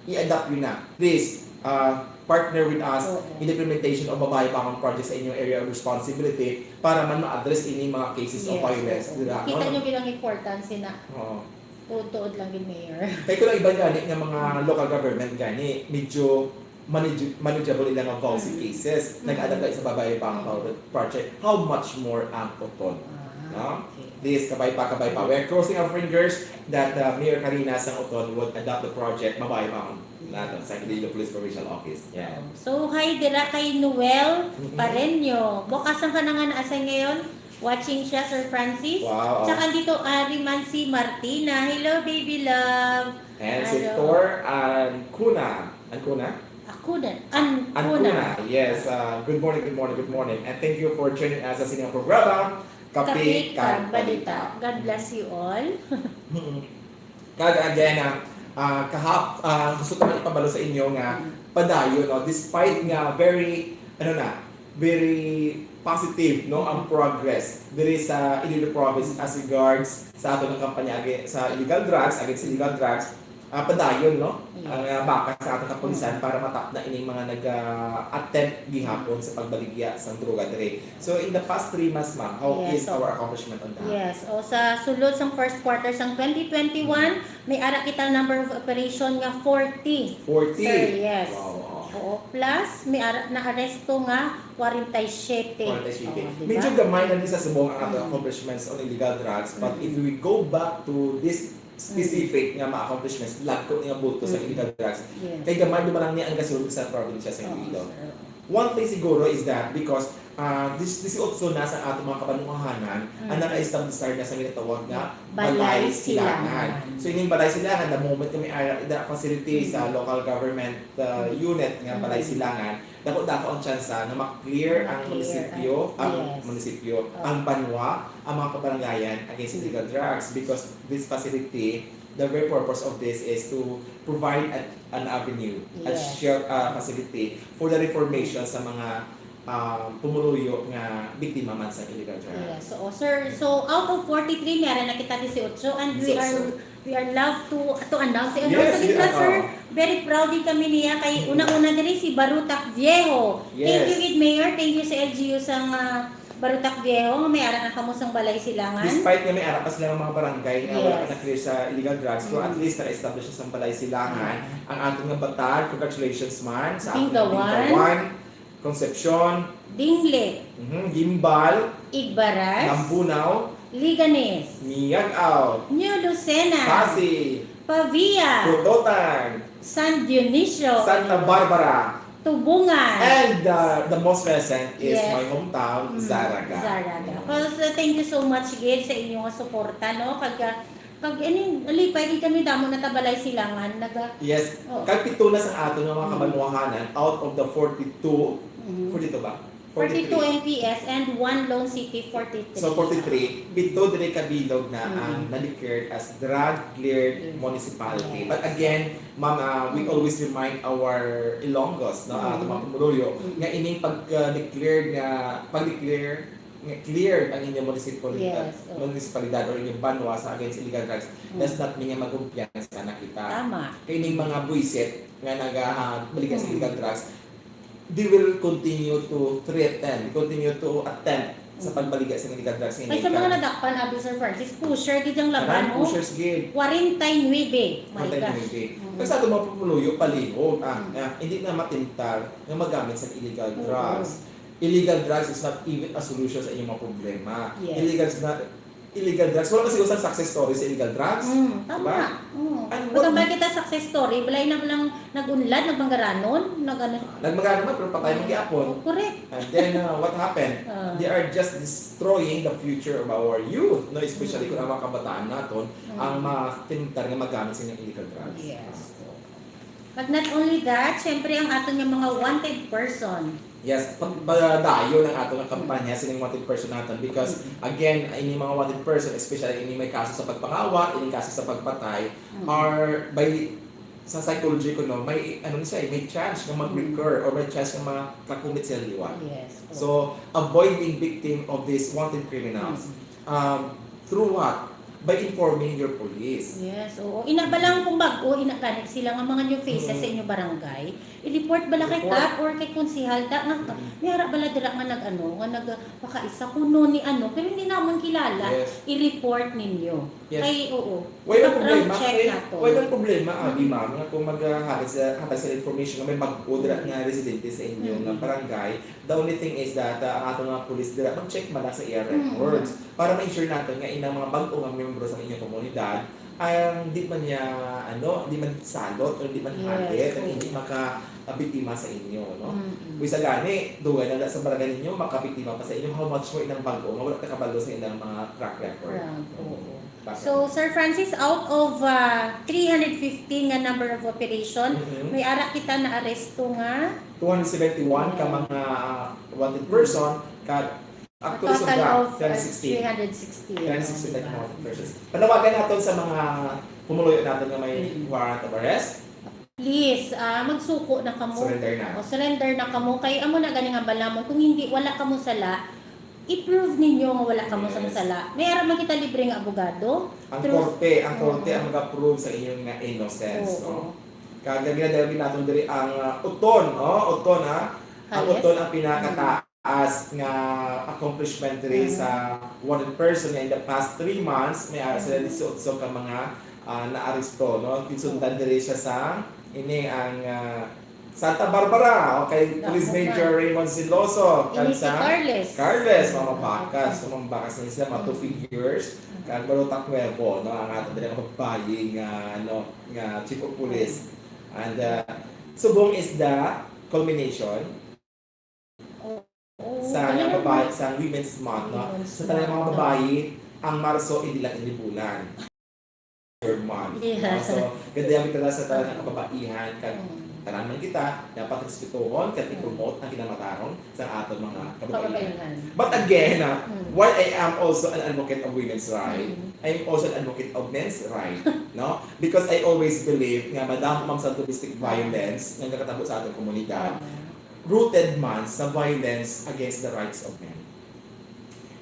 i-adapt yun na. Please, uh, partner with us Oo. in the implementation of Babayi Bangon Project sa inyong area of responsibility para man ma-address ini mga cases of Yes, violence. oo. Dira, Kita no? nyo gid ang importance na Oo. tuod-tuod lang gid, Mayor. Kay kung ang iban gani nga mga local government gani, medyo manage-, manageable ila nga VAWC Mm. cases. Mm. Nag-adapt sa Babayi Bangon Mm. Project. How much more ang Oton? Ah, No? okay. Please, kabay pa, kabay pa. We're crossing our fingers that, uh, Mayor Karina sang Oton would adopt the project. Babayi Bangon naton sa Iloilo Police Provincial Office. Yeah. So, hi dira kay Noel Mm-mm. Pareño. Bukas ang kanang asay ngayon. Watching siya, Sir Francis. Wow. Tsaka dito, ari man si Martina. Hello, baby love. And si Hello. Thor Ancuna. Ancuna? Ancuna. Ancuna. Ancuna. Yes. Uh, good morning, good morning, good morning. And thank you for joining us sa sining programa, Kape Kape kag kag Balita. Balita. God bless you all. Mm-mm. Kag again, ah, ah, kahap-, ah, gusto ko lang ipabalo sa inyo nga Mm. padayon, no, despite nga very, ano na, very positive, no, ang Mm. progress diri sa Iloilo Province as regards sa ato nga kampanya agi-, sa illegal drugs, against illegal drugs, ah, padayon, no, Yes. ang, ah, bakas sa ato kapulisan Mm. para matapna ining mga nag-, ah, attempt gihapon sa pagbaligya sang droga diri. So, in the past three months, ma'am, how Yes, is so our accomplishment on that? Yes. O, sa sulod sang first quarter sang twenty twenty-one, Mm. may ara kita number of operation nga forty. Forty? Sir, yes. Wow, wow. Oo. Plus, may ara, naaresto nga forty-seven. Forty-seven. O, di ba? Medyo gamay lang ni sa subong ang ato Mm. accomplishments on illegal drugs, but Mm. if we go back to this specific Mm. nga mga accomplishments, lagko ni nga bulto sa Mm. illegal drugs. Yes. Kay gamay duman lang ni ang gasulod sa probinsya sa Oo, Iloilo. sir. One thing siguro is that because, ah, dis-, disiotso na sa ato mga kabanwahanan ang Mm. naka-establish na sa ginatawag nga Balay Balay Silangan. Silangan. So, ining Balay Silangan, the moment nga may ara-, the facility sa Mm. local government, ah, Mm. unit nga Balay Mm. Silangan, dako-dako ang tsansa nga ma-clear ang Ma-clear munisipyo, ang, ang yes. munisipyo, Oh. ang banwa, ang mga kabarangayan against Mm. illegal drugs because this facility, the very purpose of this is to provide a, an avenue, a Yes. shelter, uh, facility for the reformation sa mga, uh, pumuluyo nga biktima man sa illegal drugs. Yes. So, sir, so out of forty-three, may ara na kita disiotso, and we are, Disiotso. we are love to, to announce. Ano Yes, sa gitna, yeah, sir? oo. Very proud din kami niya kay Mm. una-una diri si Barutak Viejo. Thank Yes. you, gid, Mayor. Thank you sa L G U sang, ah, Barutak Viejo, nga may ara na kamo sang Balay Silangan. Despite nga may ara pa sila nga mga barangay nga wala pa Yes. na-clear sa illegal drugs, pero at Mm. least naka-establish na sang Balay Silangan Mm. ang aton nga batad. Congratulations man sa aton nga Bingawan. Bingawan, Concepcion, Dingle. Mhm, Guimbal, Igbaras. Lambunao, Leganes. Miag-ao, New Lucena. Passi, Pavia. Cototan, San Dionisio. Santa Barbara, Tubungan. And, uh, the most recent is Yes. my hometown, Mm, Zarraga. Zarraga. Mm. Well, so, thank you so much, gid, sa inyo nga suporta, no? Kag, uh, kag, ining, lipay, gid kami damo na ta Balay Silangan. Naga- Yes. Oh. Kag pito na sa aton nga mga Mm. kabanwahanan, out of the forty-two, Mm. forty-two ba? Forty-two M P S and one Lone City, forty-three. So, forty-three, pito diri ka bilog na Mm. ang na-declared as drug-cleared Yes. municipality. Yes. But again, ma'am, ah, we Mm. always remind our Ilonggos, no, ah, Mm. ato mga pumuluyo, Mm. nga ining pag-declare nga, pag-declare nga cleared ang inyong municipality, Yes, oo. municipalidad or inyong banwa sa against illegal drugs, Mm. does not mean nga magkumpiyansa na kita. Tama. Kay ining mga buwisit nga nagabaligya sa Mm. illegal drugs, they will continue to threaten, continue to attempt sa Mm. pagbaligya sa illegal drugs nga Kay sa mga illegal. nadakpan, abi, Sir Francis, pusher gid ang laban, Tanan, no? pushers gid. Quarantine nuebe. My Quarantine gosh. nuebe. Mm. Kag sa ato mga pumuluyo, palihog, ah, Mm. ah, hindi na matintal nga magamit sa illegal Oo. drugs. Illegal drugs is not even a solution sa inyong mga problema. Yes. Illegal is not illegal drugs. Wala kasi usang success story sa illegal drugs. Mm, tama. Diba? Mm. And Pag what ang bakit ang success story, balay na lang nag-unlad, nagmanggaranon, nag-ano. Nagmanggaranon man, pero patay man Mm. gihapon. Oh, correct. And then, uh, what happened? Ah. They are just destroying the future of our youth, no? Especially Mm. kung ang mga kabataan naton Mm. ang matintal nga magamit sa inyong illegal drugs. Yes. But not only that, syempre ang aton nga mga wanted person. Yes, pag, padayon ang ato nga kampanya Mm. sining wanted person naton because, Mm. again, ini mga wanted person, especially ini may kaso sa pagpangawa, ini kaso sa pagpatay, Mm. are by, sa psychology ko, no, may, ano ni siya, eh, may chance nga mag-recur Mm. or may chance nga makakumit sila liwat. Yes, oo. So, avoid being victim of these wanted criminals. Mm. Um, through what? By informing your police. Yes, oo. Ina ba lang kung bag-o, ina gani sila nga mga new faces sa Mm. inyo barangay, i-report bala kay I-report. kap or kay konsehal da nga, Mm. may ara bala dira nga nag-ano, nga nagpakaisa kuno ni ano, pero hindi namon kilala, Yes. i-report ninyo. Yes. Kay, oo. Wala Background problema. check Wala, nato. wala problema, abi, Mm. ma'am, nga kung maghahatag sa, hatag sa information nga may bag-o dira Mm. nga residente sa inyo nga Mm. barangay, the only thing is that, ah, ang ato nga police dira mag-check man lang sa iya Mm. records. Para ma-ensure naton nga inang mga bag-o nga miyembro sa inyong komunidad, ang di man niya, ano, di man salot or di man Yes, hadit, ang oo. hindi makabiktima sa inyo, no? Mm-mm. Kung isa gani, dugay na sa barangay ninyo, makabiktima pa sa inyo, how much more inang bag-o nga wala ta kabalo sa ilang mga track record. Track, oo. Mm. Bakit? So, Sir Francis, out of, ah, three hundred fifteen nga number of operation, Mm-hmm. may ara kita na aresto nga Two hundred seventy-one ka Yes. mga wanted Mm. person, kag Actually, total sobra, of, uh, three hundred sixteen. Three hundred sixteen. Three hundred sixteen na mga persons. Panawagan naton sa mga pumuluyo naton nga may Mm. warrant of arrest. Please, ah, magsuko na kamo. Surrender na. O, surrender na kamo. Kay amo na gani nga balamon. Kung hindi, wala kamo sala, i-prove ninyo nga wala kamo sa Yes. sala. May ara man kita libre nga abogado. Ang Through korte, ang korte Oo. ang mag-approve sa inyong nga innocence, Oo. no? Kag ginadalagan naton diri ang, ah, uton, oh, uton, ha? Ang Highest. uton ang pinakata- taas nga accomplishment diri Mm. sa wanted person nga in the past three months, may ara sila Mm. disiotso ka mga, ah, naaresto, no? Ginsundan Mm. diri siya sa, ini ang, ah, Santa Barbara, okay, Police Damo Major man. Raymond Siloso, Ini kag si sa Carles. Carles, mga Mm. bakas, mga bakas na sila, mga two Mm. figures, Mm. kag Balutak Nuevo, no? Ang ato diri nga babayi nga, ano, nga chief of police. Mm. And, ah, subong is the culmination Oo, sa alam mo, babae, sa Women's Month, no? Women's Sa tanan mga Month. babayi, ang Marso, hindi lang ini bulan. Your month. Yeah. No? So, ganda yung kita sa tanan nga kababaihan, kag Mm. tanan man kita, dapat respetuhon, kag Mm. i-promote ang kinamatarong sa aton mga kababaihan. Kababaihan. But again, ah, Mm. while I am also an advocate of women's right, Mm. I am also an advocate of men's right, no? Because I always believe nga madamo man sa domestic Mm. violence nga nagakatabo sa aton komunidad, Mm. rooted man sa violence against the rights of men.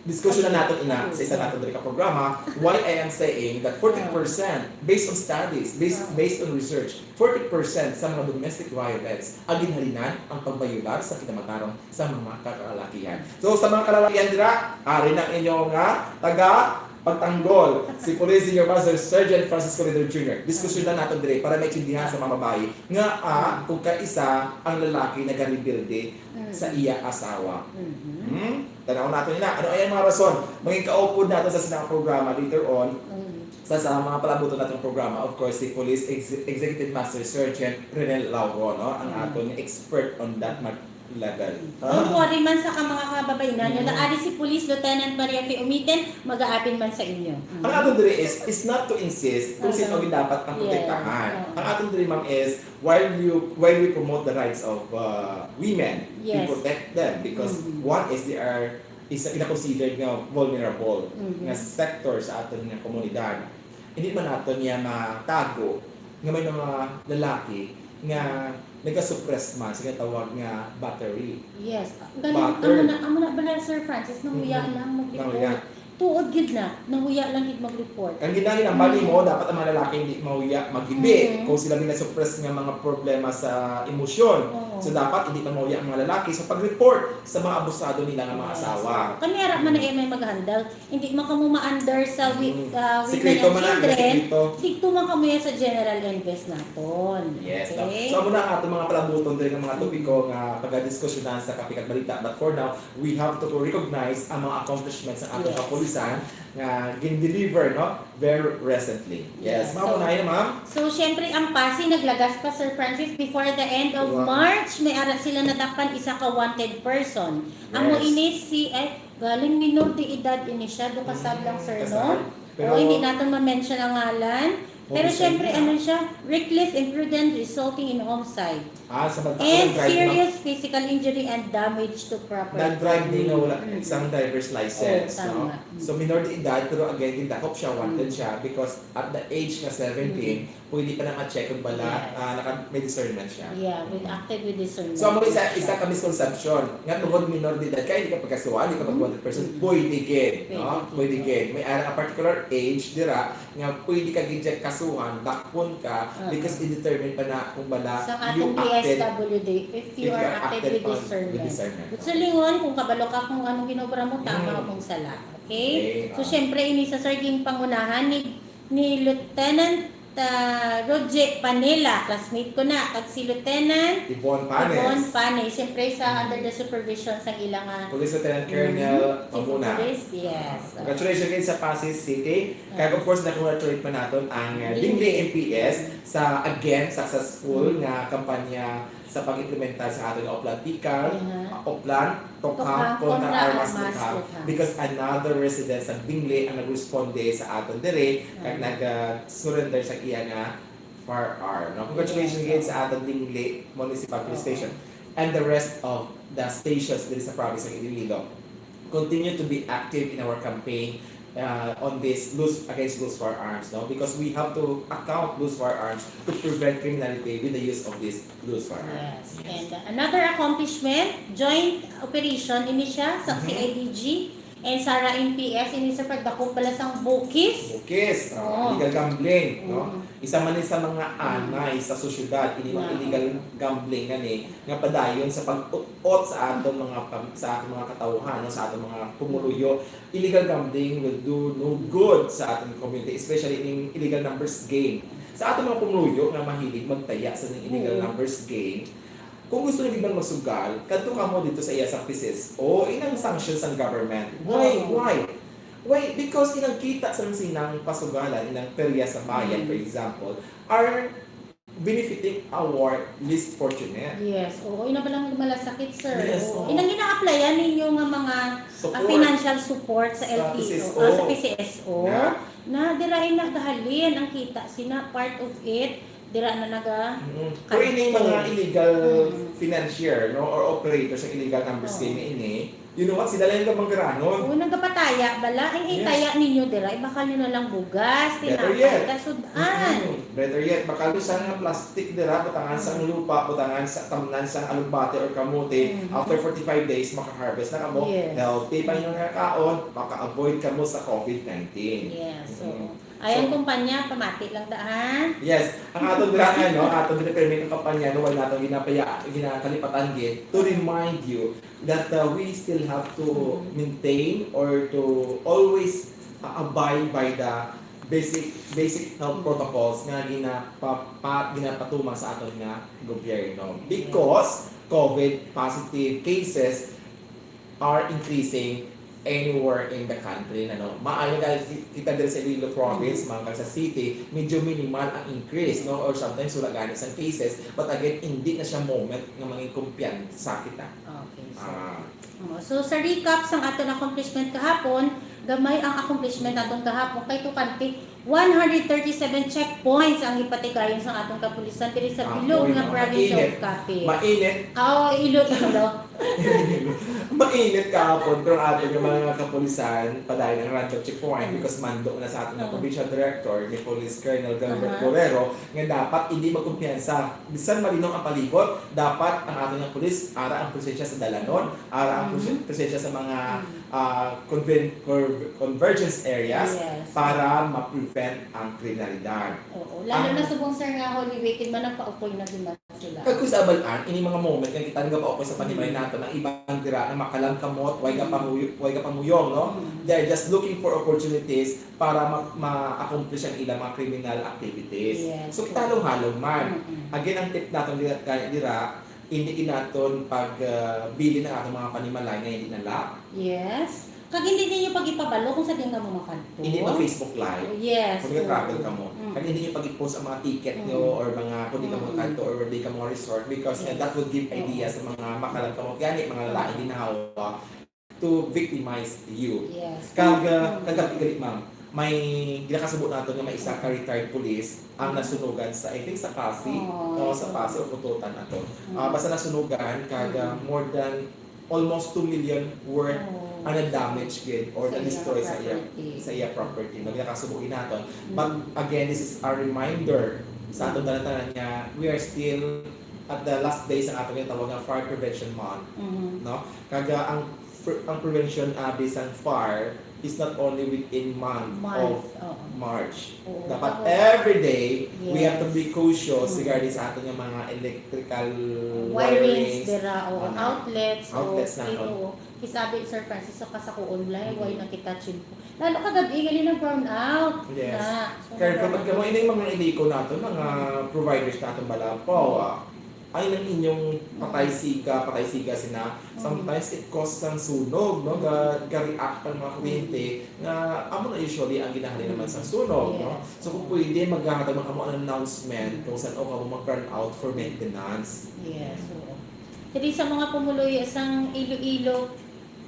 Diskusyon na naton ina sa isa naton diri ka programa, why I am saying that forty percent, based on studies, based, based on research, forty percent sa mga domestic violence ang ginhalinan ang pagbayular sa kinamatarong sa mga kalalakihan. So, sa mga kalalakihan dira, ari na ang inyo nga taga pagtanggol, si Police Senior Master Sergeant Francisco Leader Junior Diskusyon na naton diri para maintindihan sa mga babayi nga, ah, kung kaisa ang lalaki nagarebelde Mm. sa iya asawa. Mm-hmm. Hmm? Tanaw naton ina. Ano ay ang mga rason? Mangin kaupod naton sa sinang programa later on. Mm. Sa, sa mga palabuton natong programa, of course, si Police Ex-, Executive Master Sergeant Renel Lauro, no? Ang Mm. aton expert on that mag-, level. Don't worry man sa ka mga kababayan nyo. Mm. Naari si Police Lieutenant Maria Fe Umiten, mag-aapin man sa inyo. Mm. Ang aton diri is, is not to insist kung sino ang dapat ang protektahan. Yeah. Oo. Ang aton diri, ma'am, is while you while we promote the rights of uh, women, we Yes. protect them because Mm. one is they are is na considered nga vulnerable Mm. nga sector sa aton nga komunidad. Hindi man nato niya matago nga may mga lalaki nga nagasuppress man sa ginatawag nga battery. Yes. Galing, Butter. Amo na, amo na bala, Sir Francis, nahuya Mhm. lang mag-report. Nahuya. Tuod gid na, nahuya lang gid mag-report. Ang ginahambal nimo, dapat ang mga lalaki hindi mahuya maghibi Mhm. kung sila may nasuppress nga mga problema sa emosyon. Oo. So, dapat hindi man mahuya ang mga lalaki sa pag-report sa mga abusado nila nga mga Yes. asawa. Kani ara man na may mag-handle. Hindi man kamo ma-under sa wi- Mm. ah, women Sikreto and man na, children. sikreto. Dito man kamo yan sa general invest naton. Yes, Okay? no? So, amo na ang aton mga palabuton diri nga mga topiko nga pagdiskusyonan sa Kape kag Balita. But for now, we have to recognize ang mga accomplishments sa aton Yes. kapulisan nga gin-deliver, no? Very recently. Yes, Yes. ma'am, So, unahin na, ma'am. So, syempre, ang Passi naglagas pa, Sir Francis, before the end of Wow. March, may ara sila nadakpan isa ka wanted person. Amo Yes. ini si, ay, galing minor de edad ini siya, do kasab lang, sir, Kasab. no? Pero O, hindi natin ma-mention ang ngalan. Pero Homicide syempre, na. Ano siya? Reckless, imprudent, resulting in homicide. Ah, sa banta And ng drive, no? Serious physical injury and damage to property. Nag-drive din na wala Mm. isang driver's license, Oo, no? tama. Mm. So, minor de edad, pero again, gindakop siya, wanted Mm. siya because at the age na seventeen, pwede pa na ma-check kung bala, Yes. ah, naka, may discernment siya. Yeah, with acted with discernment. So, amo isa, isa ka misconception nga tungod minor de edad, kaya hindi ka pagkasuhan, hindi ka Mm. mag-wanted person, Mm. pwede gid, no? Pwede Pwede gid. gid. May ara a particular age dira nga pwede ka gid kasuhan, dakpon ka, Uh-huh. because i-determine pa na kung bala Sa you atong acted, D S W D, if you if you are are acted acted with on discernment. with discernment. But sa lingon, kung kabalo ka kung anong ginobra mo, tama Mm. o kung sala. Okay? Okay, So, ah. syempre, ini sa, sir, ging pangunahan ni, ni Lieutenant ah, Roger Panela, classmate ko na, kag si Lieutenant Yvonne Panes. Yvonne Panes. Syempre, sa Mm. under the supervision sa ilang ah, Police Lieutenant mm, Colonel Chief of Pamuna. Police, yes. Congratulations again sa Passi City. Ah. Kag of course, na-congratulate pa naton ang uh, Dingley. Dingley M P S sa, again, successful Mm. nga kampanya sa pag-implementar sa aton nga Oplan Tikal, Aha. uh, Oplan, Tokhang, Tokhang kontra kontra Armas Armas Tokhang. Tokhang. Because another resident sa Dingley ang nagresponde sa aton diri, kag Ah. nag-surrender sa iya nga firearm. No? Congratulations Yes, again oo. Sa aton Dingley Municipal Police Oo. Station and the rest of the stations diri sa province ng Iloilo. Continue to be active in our campaign uh, on this loose against loose firearms, no? Because we have to account loose firearms to prevent criminality with the use of this loose firearm. Yes. And uh, another accomplishment, joint operation ini siya sa Mhm. C I D G and Sara M P S ini sa pagdakop bala sang bukis. Bukis, uh, Oo. Illegal gambling, no? Mm. Isa man ni sa mga Mm. anay sa sosyedad, ini mga Yeah. illegal gambling nga ni, nga padayon sa pag-ut-ot sa aton mga pam-, sa aton mga katawhan, no? Sa aton mga pumuluyo. Illegal gambling will do no good sa aton community, especially in illegal numbers game. Sa aton mga pumuluyo nga mahilig magtaya sa ning illegal Oo. numbers game, kung gusto na gid man magsugal, kadto kamo dito sa iya sa P C S O, inang sanction sang government. Why? Oo. Why? Why? Because inang kita sa sinang pasugalan, inang perya sa bayan, Mm. for example, are benefiting our less fortunate. Yes, oo. Ina ba lang malasakit, sir? Yes, Oo. Oo. Inang ina-applyan ninyo nga mga Support. Ah, financial support sa Sa L T O, P C S O. Ah, sa P C S O, Na? Na dira ay nagahalin ang kita sina, part of it dira na naga Mm. kadto. Pero ini mga illegal Mm. financier, no, or operator sa illegal numbers Oo. Game ini, you know what, sila lang ang mangaranon. Oo, nagapataya bala. Ay, Yes. itaya ninyo dira, ibakal nyo na lang bugas, Better tinapay, yet. kasudan. Mm. Better yet, bakal nyo sa nga plastic dira, butangan sa Mm. lupa, butangan sa tamnan sa alugbate or kamote. Mm. After forty-five days, maka-harvest na kamo. Yes. Healthy pa yung nga kaon, maka-avoid kamo sa COVID nineteen. Yes, so, Mm. ay, ang So, kumpanya, pamati lang daan. Yes, ang aton dira, no, aton dira permi nga kampanya, no, wala naton ginapaya, ginakalipatan gid to remind you that uh, we still have to Mhm. maintain or to always uh, abide by the basic basic health protocols nga ginapapa, ginapatuman sa aton nga gobyerno, because COVID positive cases are increasing anywhere in the country na, no? Maayo, guys, ki-, kita diri sa Iloilo province, man kag sa city, medyo minimal ang increase, no? Or sometimes wala gani sang cases, but again, hindi na siya moment nga mangin kumpiyansa kita. Okay, so, Ah, oh, so sa recap sang aton accomplishment kahapon, gamay ang accomplishment naton kahapon kay tukante one hundred thirty-seven checkpoints ang gipatigayon sang aton kapulisan diri sa Ah, bilog oy, nga no? province of Mainit. Capiz. Mainit. Ah, oo, Iloilo. Mainit kahapon, pero ang aton nga mga kapulisan, padayon ang random checkpoint Mm. because mando na sa aton nga Oo. provincial director ni Police Colonel Gilbert Aha. Borrero nga dapat hindi magkumpiyansa. Bisan malinong ang palibot, dapat ang aton nga pulis, ara ang presensya sa dalanon, ara ang Mhm. presen-, presensya sa mga Mm. ah, conven-, cor-, convergence areas Yes. para ma-prevent ang kriminalidad. Oo. Lalo Ang na subong, sir, nga Holy Weekend man, nagpaukoy na gid na sila. Kag kung sa abal-an, ini mga moment nga kita nagapaukoy sa panimalay Mm. nato, ang iban dira nga makalamkamot, way Mm. kapahuyo-, way kapamuyong, no? Mm. They're just looking for opportunities para ma-, ma-accomplish ang ilang mga criminal activities. Yes. So, kita halong-halong man. Mm-mm. Again, ang tip naton dira, dira, hindi gid naton pag, ah, bilin ang atong mga panimalay nga hindi na-lock. Yes. Kag hindi ninyo pag-ipabalo kung sa diin kamo makadto. Hindi mag-Facebook Live. Yes. Kung nag-travel kamo. Mm. Kag hindi nyo pag-i-post ang mga ticket Mm. nyo or mga kung di kamo Mm. makadto or where di kamo resort because Yes. that would give Oo. idea sa mga makalam kamo. Gani, mga lalaki Mm. ginhawa to victimize you. Yes. Kag, ah, Mm. kagabi gali, ma'am, may ginakasubo nato nga may isa ka retired police ang Mm. nasunugan sa, I think, sa Passi. Oh, O, sa so Passi o Cotutan ato. Mm. Ah, basta nasunugan, kag, ah, Mm. more than almost two million worth Oh. ang na-damage gid or Sa na-destroy iyang sa iya, property. sa iya property. No, ginakasubo gid naton. Mm. But again, this is a reminder sa aton Mm. tanan-tanan nga we are still at the last days sa aton ginatawag nga Fire Prevention Month. Mhm. No? Kag, ah, ang fr-, ang prevention, ah, based on fire is not only within month Month, of oo. March. Oo. Dapat Tapos, every day, we have to yes. be cautious Mm. regarding sa aton nga mga electrical Wirings, wirings, dira, o ano, outlets, o outlets na play, to. o kisabi, Sir Francis, sa kasakuon, wala, Mm. why nakita chin ko. Lalo kagabi, gali nag-brown out. Yes. Na. So, Kaya nag-brown kapag kamo, ini yung mga iliko nato, mga providers nato bala po, ah, ay nang inyong patay Mm. siga, patay siga sina. Mm. Sometimes it causes ang sunog, no? Ga, ga-react ang mga kuryente nga amo na usually ang ginahalin naman sa sunog, no? Yes. So kung pwede, maghahatag man kamo ang announcement kung saan o kamo mag-brown out for maintenance. Yes, oo. Diri sa mga pumuluyo sang Iloilo,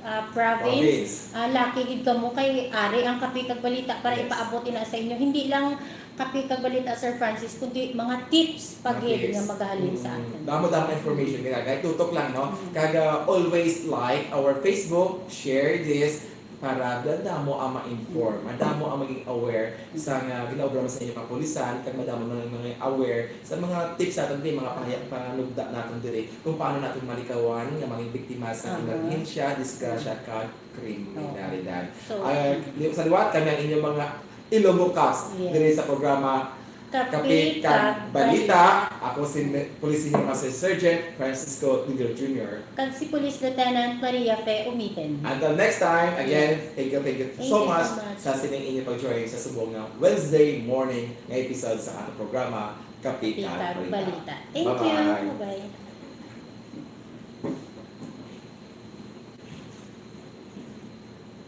ah, province, Province. Ah, lucky gid kamo kay ari ang Kape kag Balita para Yes. ipaabot ina sa inyo. Hindi lang Kape kag Balita, Sir Francis, kundi mga tips pa Mga gid tips. nga magahalin sa Mm. aton. Damo-damo information nga, guys. Tutok lang, no? Mm. Kag, ah, always like our Facebook, share this, para madamo ang ma-inform, madamo ang maging aware sa nga ginaobra sa inyo kapulisan, kag madamo na nga aware sa mga tips sa aton diri, mga pahayag, panugda naton diri, kung paano naton malikawan nga maging biktima sa Aha. emerhensya, disgrasya, kag kriminalidad. So, Ah, di-, sa liwat, kami ang inyong mga Ilonggo Cops Yes. diri sa programa Kape kag Balita. Ako si Ne-, Police Senior Master Sergeant Francisco Didor Junior. Kag si Police Lieutenant Maria Fe Umiten. Until next time, again, Yes. thank you, thank you Thank so you so much much. Sa sining inyo pag-join sa subong nga Wednesday morning nga episode sa atong programa, Kape Kape kag kag Balita. Balita. Thank you. Bye-bye. Bye-bye.